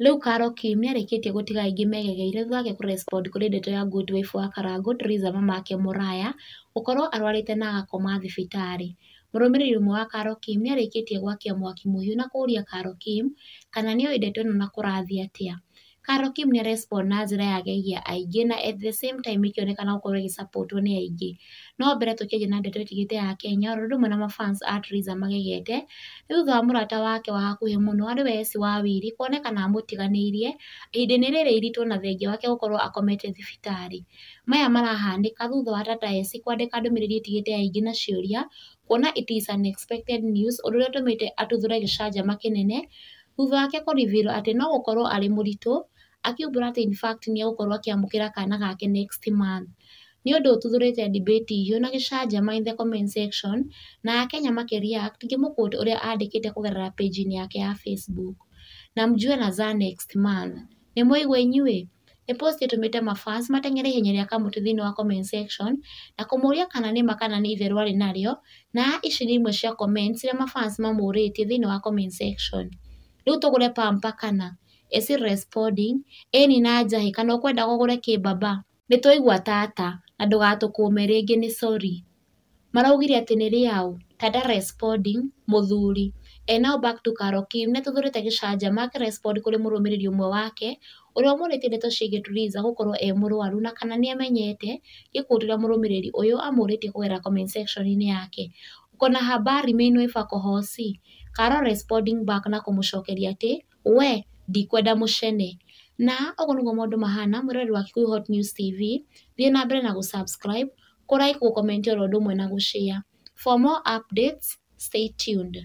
Rĩu Carol Kim nĩarĩkĩtie gũtiga aingĩ megegeire thutha wake kũrespond kũrĩ ndeto ya Good Wife wa Karangũ Triza mamake Mũraya gũkorwo arwarĩte na agakoma thibitarĩ. Mũrũmĩrĩri ũmwe wa Carol Kim nĩarĩkĩtie gwakia mwaki mũhiũ na kũũria Carol Kim kana nĩoĩ ndeto ĩno na kũrathiĩ atĩa. Carol Kim nĩarespond na njĩra yagegia aingĩ na at the same time ĩkĩonekana gũkorwo ĩgĩsapotwo nĩ aingĩ. No mbere tũkĩanjia na ndeto ĩtigĩte ya Kenya, oro ũndũ ũmwe na mafans a Triza magegete nĩ thutha wa mũrata wake wa hakuhĩ mũno arĩ we Esi Wawiri kuonekana amũtiganĩirie ihinda-inĩ rĩrĩ iritũ na thengia wake gũkorwo akomete thibitarĩ. Maya marahanĩka thutha wa tata Esi kwandĩka ndũmĩrĩri ĩtigĩte aingĩ na ciũria kuona it is unexpected news ũndũ ũrĩa ũtũmĩte atuthũre gĩcanjama kĩnene thutha wake kũ reveal atĩ no gũkorwo arĩ mũritũ, akiumbũra atĩ in fact nĩegũkorwo akĩamũkĩra kana gake next month. Nĩ ũndũ ũtuthũrĩte debate hiũ na gĩcanjama in the comment section na akenya makĩreact ngĩmũquote ũrĩa andĩkĩte kũgerera page-inĩ yake ya Facebook. Na mjue nazaa next month. Nĩ mwaigua inyuĩ? Nĩ post ĩtũmĩte mafans mateng'ere ihenya rĩa kamũtĩ thĩinĩ wa comment section na kũmũria kana nĩ ma kana nĩ itherũ arĩ narĩo, na ici nĩ imwe cia comments iria mafans mamũrĩtie thĩinĩ wa comment section. Rĩu tũgũre pamper kana? Esi responding, ĩni na njahi kana ũkwendaga ũgũre kĩ baba? Nĩtwaigua tata na ndũgatũkũme rĩngĩ nĩ sorry. Maraugire atĩ nĩ rĩaũ? Tata responding, mũthuri. And now back to Carol Kim nĩatuthũrĩte gĩcanjama akĩrespond kũrĩ mũrũmĩrĩri ũmwe wake ũrĩa ũmũrĩtie ndeto ciĩgiĩ Triza gũkorwo e mũrwaru na kana nĩamenyete, gĩquote ũrĩa mũrũmĩrĩri ũyũ amũrĩtie kũgerera comment section-inĩ yake. Uko na habari main wife ako hosi? Carol responding back na kũmũcokeria atĩ we ndikwenda mũcene. Na ũguo nĩguo maũndũ mahana mwĩroreri wa Kikuyu Hot News TV, thiĩ na mbere na gũ-subscribe, kũ-like, gũ-comment oro ũndũ ũmwe na gũ-share. For more updates, stay tuned.